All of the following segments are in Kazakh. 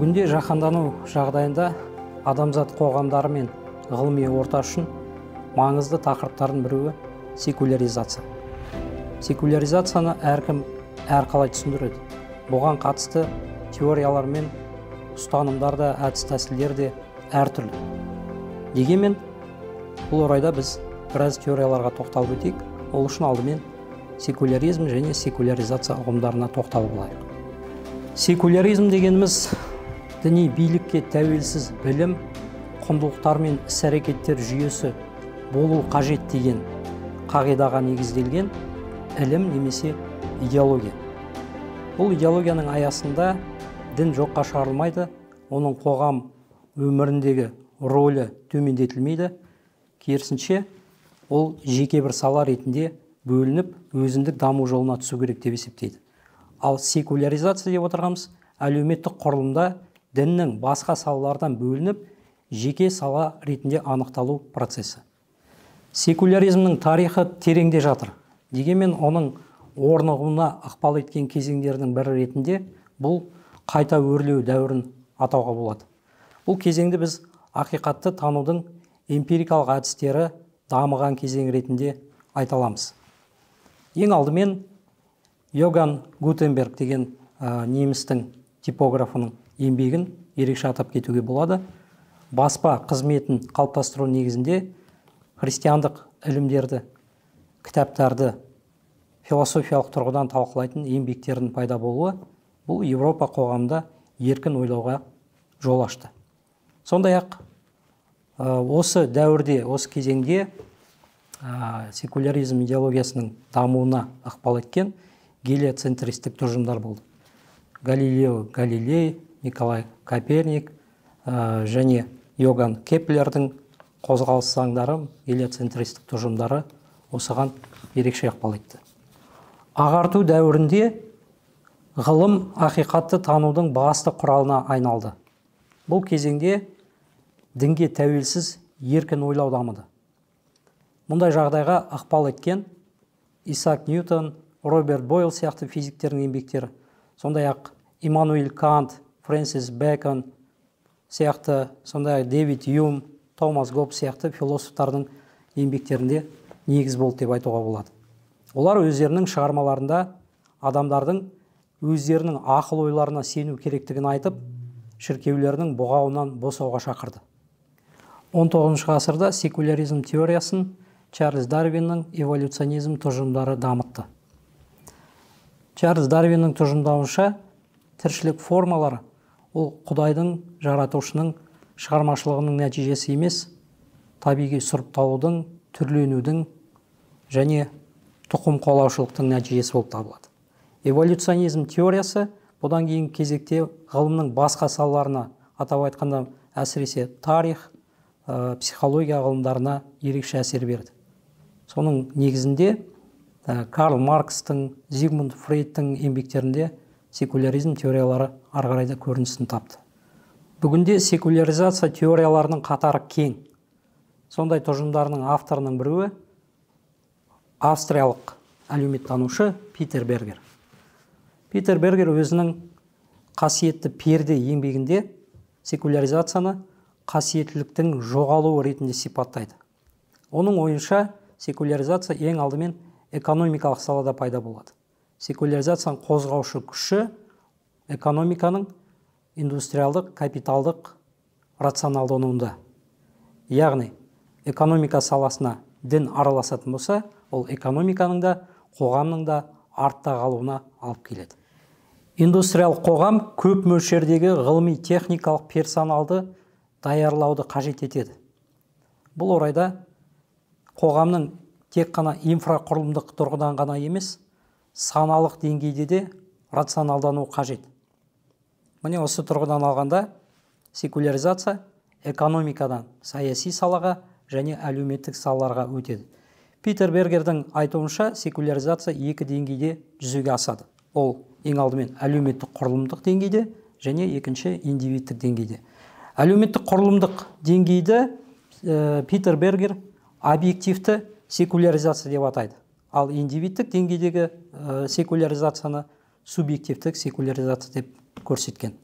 Бүгінде жаһандану жағдайында адамзат қоғамдары мен ғылыми орта үшін маңызды тақырыптардың біреуі секуляризация. Секуляризацияны әркім әрқалай түсіндіреді. Бұған қатысты теориялар мен ұстанымдар да, әдіс-тәсілдер де әртүрлі. Дегенмен, бұл орайда біз біраз теорияларға тоқталып өтейік. Ол үшін алдымен секуляризм және секуляризация ұғымдарына тоқталып алайық. Секуляризм дегеніміз діни билікке тәуелсіз білім, құндылықтар мен іс-әрекеттер жүйесі болу қажет деген қағидаға негізделген ілім немесе идеология. Бұл идеологияның аясында дін жоққа шығарылмайды, оның қоғам өміріндегі рөлі төмендетілмейді. Керісінше, ол жеке бір сала ретінде бөлініп, өзіндік даму жолына түсу керек деп есептейді. Ал секуляризация деп отырғанымыз әлеуметтік құрылымда діннің басқа салалардан бөлініп, жеке сала ретінде анықталу процесі. Секуляризмнің тарихы тереңде жатыр. Дегенмен оның орнығуына ықпал еткен кезеңдердің бірі ретінде бұл қайта өрлеу дәуірін атауға болады. Бұл кезеңді біз ақиқатты танудың эмпирикалық әдістері дамыған кезең ретінде айта аламыз. Ең алдымен Йоганн Гутенберг деген немістің типографының еңбегін ерекше атап кетуге болады. Баспа қызметін қалыптастыру негізінде христиандық ілімдерді, кітаптарды философиялық тұрғыдан талқылайтын еңбектердің пайда болуы бұл Еуропа қоғамында еркін ойлауға жол ашты. Сондай-ақ осы дәуірде, осы кезеңде секуляризм идеологиясының дамуына ықпал еткен гелиоцентристік тұжырымдар болды. Галилео Галилей, Николай Коперник және Йоганн Кеплердің қозғалыс заңдары, гелиоцентристік тұжырымдары осыған ерекше ықпал етті. Ағарту дәуірінде ғылым ақиқатты танудың басты құралына айналды. Бұл кезеңде дінге тәуелсіз еркін ойлау дамыды. Мұндай жағдайға ықпал еткен Исаак Ньютон, Роберт Бойл сияқты физиктердің еңбектері, сондай-ақ Иммануэль Кант, Фрэнсис Бэкон сияқты, сондай-ақ Дэвид Юм, Томас Гоббс сияқты философтардың еңбектерінде негіз болды деп айтуға болады. Олар өздерінің шығармаларында адамдардың өздерінің ақыл ойларына сену керектігін айтып, шіркеулердің бұғауынан босауға шақырды. 19 ғасырда секуляризм теориясын Чарльз Дарвиннің эволюционизм тұжырымдары дамытты. Чарльз Дарвиннің тұжырымдауынша, тіршілік формалары ол Құдайдың, жаратушының шығармашылығының нәтижесі емес, табиғи сұрыпталудың, түрленудің және тұқым қуалаушылықтың нәтижесі болып табылады. Эволюционизм теориясы бұдан кейін кезекте ғылымның басқа салаларына, атап айтқанда әсіресе тарих, психология ғылымдарына ерекше әсер берді. Соның негізінде Карл Маркстың, Зигмунд Фрейдтің еңбектерінде секуляризм теориялары ары қарай да көрінісін тапты. Бүгінде секуляризация теорияларының қатары кең. Сондай тұжырымдарының авторының біреуі австриялық әлеуметтанушы Питер Бергер. Питер Бергер өзінің қасиетті перде еңбегінде секуляризацияны қасиеттіліктің жоғалуы ретінде сипаттайды. Оның ойынша секуляризация ең алдымен экономикалық салада пайда болады. Секуляризацияның қозғаушы күші экономиканың индустриалдық, капиталдық рационалдануында. Яғни, экономика саласына дін араласатын болса, ол экономиканың да, қоғамның да артта қалуына алып келеді. Индустриалдық қоғам көп мөлшердегі ғылыми техникалық персоналды даярлауды қажет етеді. Бұл орайда қоғамның тек қана инфрақұрылымдық тұрғыдан ғана емес, саналық деңгейде де рационалдану қажет. Міне осы тұрғыдан алғанда секуляризация экономикадан саяси салаға және әлеуметтік салаларға өтеді. Питер Бергердің айтуынша, секуляризация екі деңгейде жүзеге асады. Ол ең алдымен әлеуметтік құрылымдық деңгейде және екінші индивидтік деңгейде. Әлеуметтік құрылымдық деңгейді Питер Бергер объективті секуляризация деп атайды. Ал индивидтік деңгейдегі секуляризацияны субъективтік секуляризация деп көрсеткен.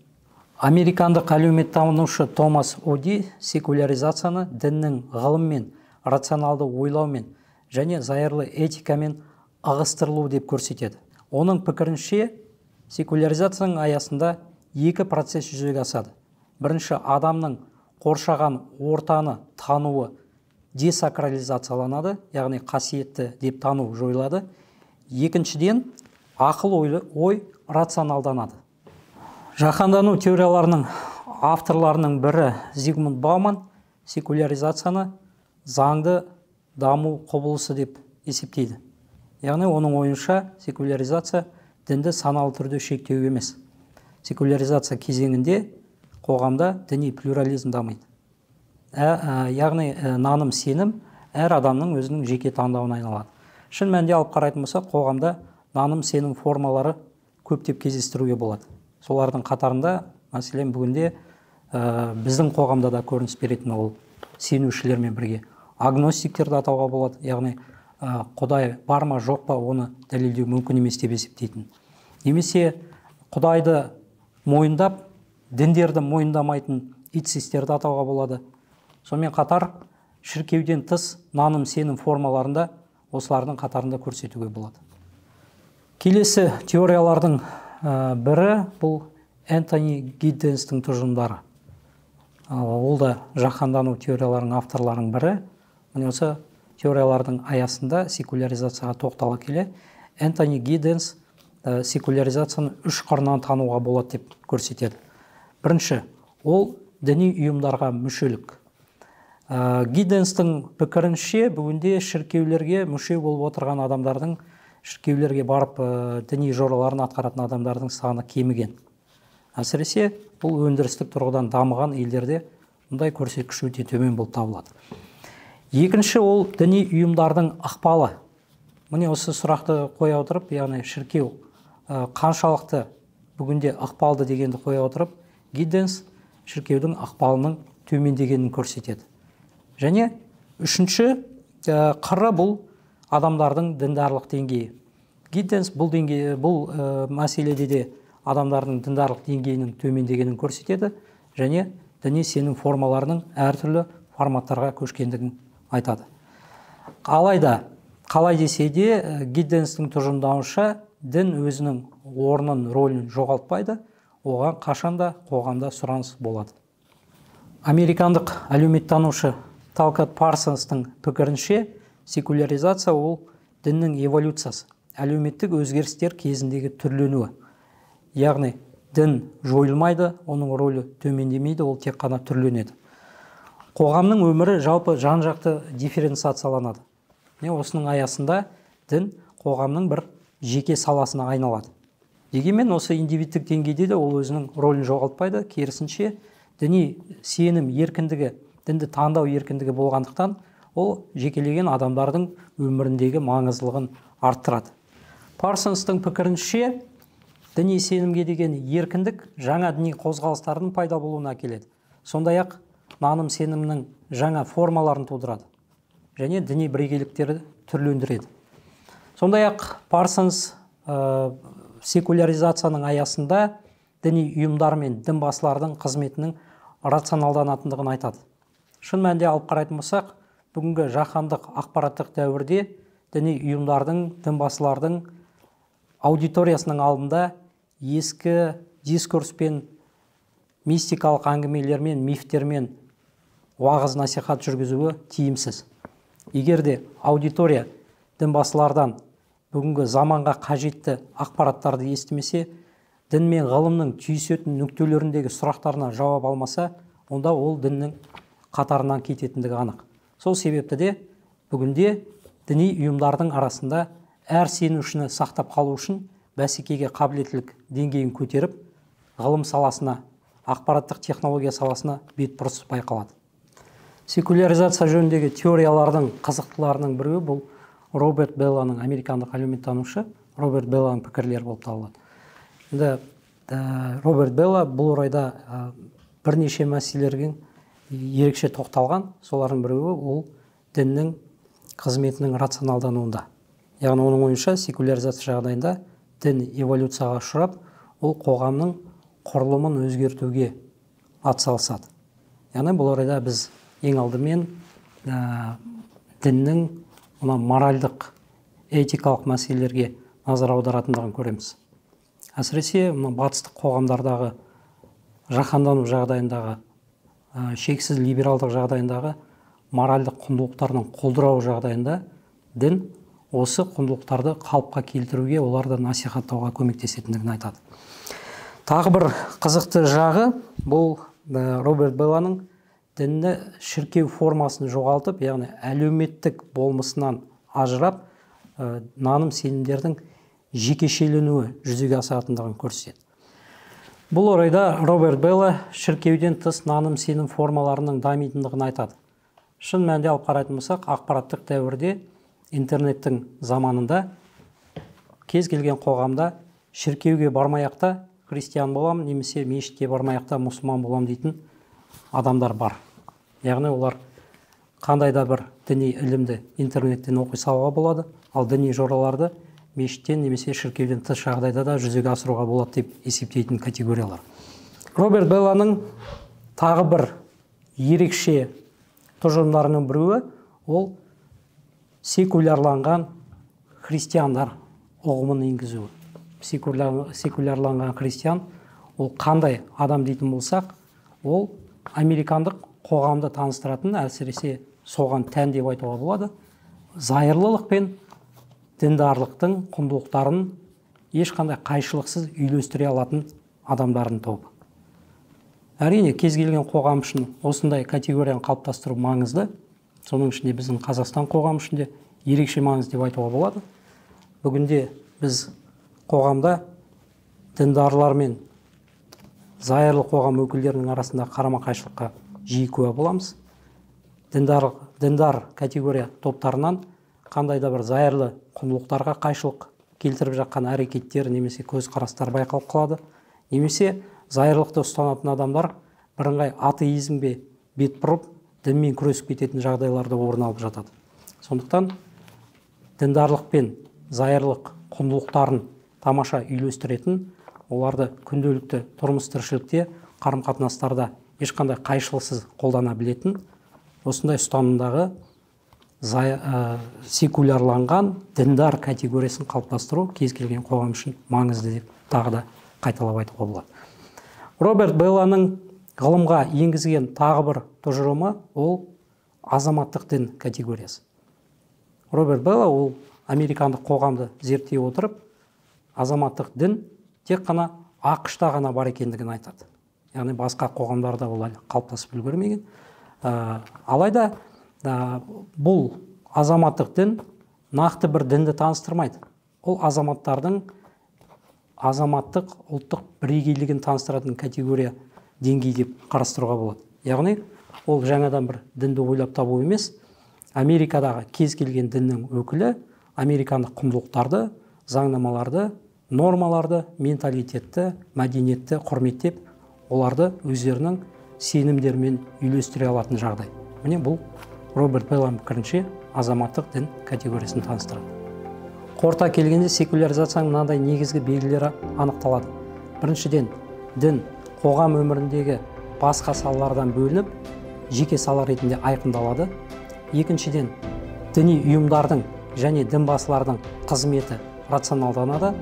Американдық әлеуметтанушы Томас Оди секуляризацияны діннің ғылыммен, рационалды ойлаумен және зайырлы этикамен ығыстырылуы деп көрсетеді. Оның пікірінше, секуляризацияның аясында екі процесс жүзеге асады. Бірінші, адамның қоршаған ортаны тануы десакрализацияланады, яғни қасиетті деп тану жойылады. Екіншіден, ақыл ой рационалданады. Жаһандану теорияларының авторларының бірі Зигмунд Бауман секуляризацияны заңды даму құбылысы деп есептейді. Яғни оның ойынша секуляризация дінді саналы түрде шектеу емес. Секуляризация кезеңінде қоғамда діни плюрализм дамиды. Яғни наным сенім әр адамның өзінің жеке таңдауына айналады. Шын мәнінде алып қарайтын болсақ, қоғамда наным сенім формалары көптеп кездестіруге болады. Солардың қатарында, мәселен, бүгінде біздің қоғамда да көрініс беретін ол сенушілермен бірге агностиктерді атауға болады, яғни Құдай бар ма жоқ па оны дәлелдеу мүмкін емес деп есептейтін. Немесе Құдайды мойындап, діндерді мойындамайтын ицистерді атауға болады. Сонымен қатар шіркеуден тыс наным сенім формаларында осылардың қатарында көрсетуге болады. Келесі теориялардың бірі бұл Энтони Гидденстің тұжырымдары. Ол да жаһандану теорияларының авторларының бірі. Міне осы теориялардың аясында секуляризацияға тоқтала келе, Энтони Гидденс секуляризацияны үш қырынан тануға болады деп көрсетеді. Бірінші, ол діни ұйымдарға мүшелік. Гидденстің пікірінше, бүгінде шіркеулерге мүше болып отырған адамдардың, шіркеулерге барып діни жораларын атқаратын адамдардың саны кеміген. Әсіресе бұл өндірістік тұрғыдан дамыған елдерде мұндай көрсеткіш өте төмен болып табылады. Екінші, ол діни ұйымдардың ықпалы. Міне осы сұрақты қоя отырып, яғни шіркеу қаншалықты бүгінде ықпалды дегенді қоя отырып, Гидденс шіркеудің ықпалының төмендегенін көрсетеді. Және үшінші қыры бұл адамдардың діндарлық деңгейі. Гидденс бұл мәселеде де адамдардың діндарлық деңгейінің төмендегенін көрсетеді және діни сенім формаларының әртүрлі форматтарға көшкендігін айтады. Алайда, қалай десе де, Гидденстің тұжырымдауынша дін өзінің орнын, рөлін жоғалтпайды, оған қашанда қоғамда сұраныс болады. Американдық әлеуметтанушы Талкот Парсонстың пікірінше, секуляризация ол діннің эволюциясы, әлеуметтік өзгерістер кезіндегі түрленуі. Яғни дін жойылмайды, оның рөлі төмендемейді, ол тек қана түрленеді. Қоғамның өмірі жалпы жан-жақты дифференциацияланады. Осының аясында дін қоғамның бір жеке саласына айналады. Дегенмен осы индивидтік деңгейде де ол өзінің рөлін жоғалтпайды, керісінше діни сенім еркіндігі, дінді таңдау еркіндігі болғандықтан ол жекелеген адамдардың өміріндегі маңыздылығын арттырады. Парсонстың пікірінше, діни сенімге деген еркіндік жаңа діни қозғалыстардың пайда болуына әкеледі. Сондай-ақ наным сенімнің жаңа формаларын тудырады және діни бірегейліктерді түрлендіреді. Сондай-ақ Парсонс секуляризацияның аясында діни ұйымдар мен дінбасылардың қызметінің рационалданатындығын айтады. Шын мәнінде алып қарайтын болсақ, бүгінгі жаһандық ақпараттық дәуірде діни ұйымдардың, дінбасылардың аудиториясының алдында ескі дискурспен, мистикалық әңгімелермен, мифтермен уағыз насихат жүргізуі тиімсіз. Егер де аудитория дінбасылардан бүгінгі заманға қажетті ақпараттарды естімесе, дін мен ғылымның түйісетін нүктелеріндегі сұрақтарына жауап алмаса, онда ол діннің қатарынан кететіндігі анық. Сол себепті де бүгінде діни ұйымдардың арасында әр сенушіні сақтап қалу үшін бәсекеге қабілеттілік деңгейін көтеріп, ғылым саласына, ақпараттық технология саласына бетбұрыс байқалады. Секуляризация жөніндегі теориялардың қызықтыларының біреуі бұл Роберт Белланың, американдық әлеуметтанушы Роберт Белланың пікірлері болып табылады. Енді Роберт Белла бұл орайда бірнеше мәселелерге ерекше тоқталған. Солардың біреуі ол діннің қызметінің рационалдануында. Яғни оның ойынша секуляризация жағдайында дін эволюцияға ұшырап, ол қоғамның құрылымын өзгертуге атсалысады. Яғни бұл орайда біз ең алдымен діннің мына моральдық, этикалық мәселелерге назар аударатындығын көреміз. Әсіресе мына батыстық қоғамдардағы жаһандану жағдайындағы, шексіз либералдық жағдайындағы моральдық құндылықтардың құлдырауы жағдайында дін осы құндылықтарды қалыпқа келтіруге, оларды насихаттауға көмектесетіндігін айтады. Тағы бір қызықты жағы бұл Роберт Белланың дінні шіркеу формасын жоғалтып, яғни әлеуметтік болмысынан ажырап, наным сенімдердің жекешеленуі жүзеге асатындығын көрсетеді. Бұл орайда Роберт Белла шіркеуден тыс наным сенім формаларының дамитындығын айтады. Шын мәнінде алып қарайтын болсақ, ақпараттық дәуірде, интернеттің заманында кез келген қоғамда шіркеуге бармай-ақ та христиан болам, немесе мешітке бармай-ақ та мұсылман болам дейтін адамдар бар. Яғни олар қандай да бір діни ілімді интернеттен оқи салуға болады, ал діни жораларды мешіттен немесе шіркеуден тыс жағдайда да жүзеге асыруға болады деп есептейтін категориялар. Роберт Белланың тағы бір ерекше тұжырымдарының біреуі ол секулярланған христиандар ұғымын енгізуі. Секулярланған христиан ол қандай адам дейтін болсақ, ол американдық қоғамды таныстыратын, әсіресе соған тән деп айтуға болады, зайырлылық пен діндарлықтың құндылықтарын ешқандай қайшылықсыз үйлестіре алатын адамдардың тобы. Әрине, кез келген қоғам үшін осындай категорияны қалыптастыру маңызды. Соның ішінде біздің Қазақстан қоғамы үшін де ерекше маңызды деп айтуға болады. Бүгінде біз қоғамда діндарлар мен зайырлы қоғам өкілдерінің арасында қарама-қайшылыққа жиі куә боламыз. Діндар категория топтарынан қандай да бір зайырлы құндылықтарға қайшылық келтіріп жатқан әрекеттер немесе көзқарастар байқалып қалады. Немесе зайырлықты ұстанатын адамдар бірыңғай атеизмге бет бұрып, дінмен күресіп кететін жағдайларда орын алып жатады. Сондықтан діндарлық пен зайырлық құндылықтарын тамаша үйлестіретін, оларды күнделікті тұрмыс тіршілікте, қарым-қатынастарда ешқандай қайшылықсыз қолдана білетін осындай ұстанымдағы секулярланған діндар категориясын қалыптастыру кез келген қоғам үшін маңызды деп тағы да қайталап айтуға болады. Роберт Белланың ғылымға енгізген тағы бір тұжырымы ол азаматтық дін категориясы. Роберт Белла ол американдық қоғамды зерттей отырып, азаматтық дін тек қана АҚШ-та ғана бар екендігін айтады. Яғни басқа қоғамдарда ол әлі қалыптасып үлгермеген. Алайда бұл азаматтық дін нақты бір дінді таныстырмайды. Ол азаматтардың азаматтық ұлттық бірегейлігін таныстыратын категория деңгей деп қарастыруға болады. Яғни ол жаңадан бір дінді ойлап табу емес, Америкадағы кез келген діннің өкілі американдық құндылықтарды, заңнамаларды, нормаларды, менталитетті, мәдениетті құрметтеп, оларды өздерінің сенімдерімен үйлестіре алатын жағдай. Міне бұл Роберт Белланың пікірінше азаматтық дін категориясын таныстырады. Қорыта келгенде секуляризацияның мынандай негізгі белгілері анықталады. Біріншіден, дін қоғам өміріндегі басқа салалардан бөлініп, жеке сала ретінде айқындалады. Екіншіден, діни ұйымдардың және дінбасылардың қызметі рационалданады.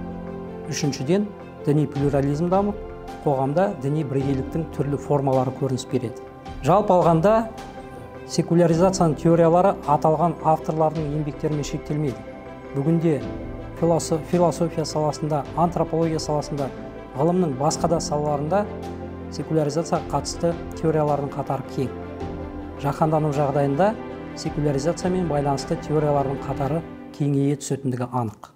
Үшіншіден, діни плюрализм дамып, қоғамда діни бірегейліктің түрлі формалары көрініс береді. Жалпы алғанда, секуляризацияның теориялары аталған авторлардың еңбектерімен шектелмейді. Бүгінде философия саласында, антропология саласында, ғылымның басқа да салаларында секуляризацияға қатысты теориялардың қатары кең. Жаһандану жағдайында секуляризациямен байланысты теориялардың қатары кеңейе түсетіндігі анық.